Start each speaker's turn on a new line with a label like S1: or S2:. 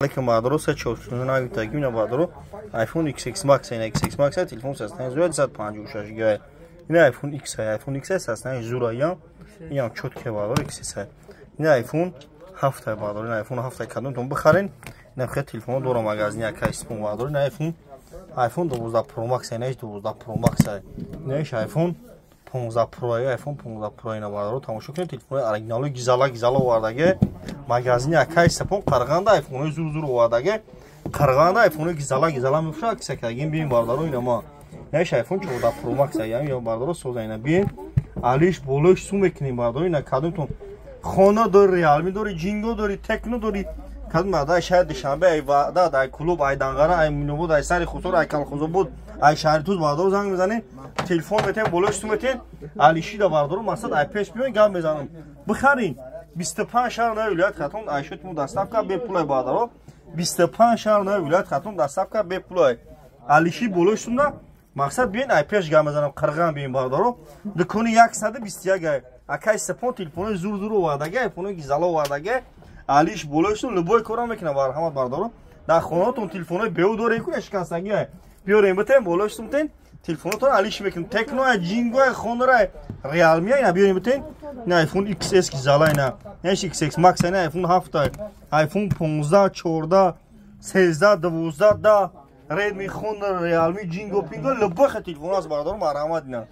S1: Алейкум, бародаро, се чоршуна навитаги ина, бародаро, iPhone XS Max, ина XS Max телефон састани зура 256 гига. Ина iPhone X, iPhone X састани зура я. Иам чотке, бародаро, XS. Ина iPhone 7, бародаро, ина iPhone 7 кадомтон бихарен. Ина хе телефон дора магазин яка испон, бародаро, ина iPhone 12 Pro Max, ина 12 Pro Max. Ина iPhone 15 Pro, iPhone 15 Pro ина, бародаро, тамошо кунед, телефони оригинали гизала гизала овардаге. Магазини акай Сапон Қарғанда айфонҳои зур зур овардаге. Қарғанда айфонҳои гизала гизала мефурӯшад, кисакагин биин, бародаро, ина ма. Инаш iPhone 14 Pro Max, яъне ё, бародаро, соза ина биин. Алиш болош су мекунем, бародаро, ина кадомтон хона дори, Realme дори, Ҷинго дори, Текно дори. Кадом дай шаҳри Душанбе, ай Ваҳдат, ай Клуб, ай Данғара, ай Минобод, ай Сари Хусор, ай Калхозобод, ай шаҳри Туз, бародаро, занг мезанем, телефон метем, болош су метем, алишида, бародаро, мақсад ай пеш биён, гап мезанам. Бихарин. 25 шаҳр нави вилоят Хатлон айшотиму доставка бепулай, бародаро. 25 шаҳр нави вилоят Хатлон доставка бепулай. Алиши болош сумда мақсад биён, ай пеш гап мезанам, Қирған биён, бародаро. Дукони 121 ай. Акай Сепон телефонои зур зур овардаги, айфонои гизала овардаги. Алиш болош сум любой кора мекунам, марҳамат, бародаро. Дар хонаотон телефонои беу дорем ку шикастагӣ ай. Биёрем битем, болош сум тен телефонотон алиш мекунем. Техно, Ҷинго, Хонора, Realme ина биёрем битен. Ина iPhone XS гизала ина. Ина XS Max ина iPhone 7, iPhone 15, 14, 13, 12 да Redmi, Honor, Realme, Jingo, Pingo, любой телефон аст, бародаро, марҳамат ина.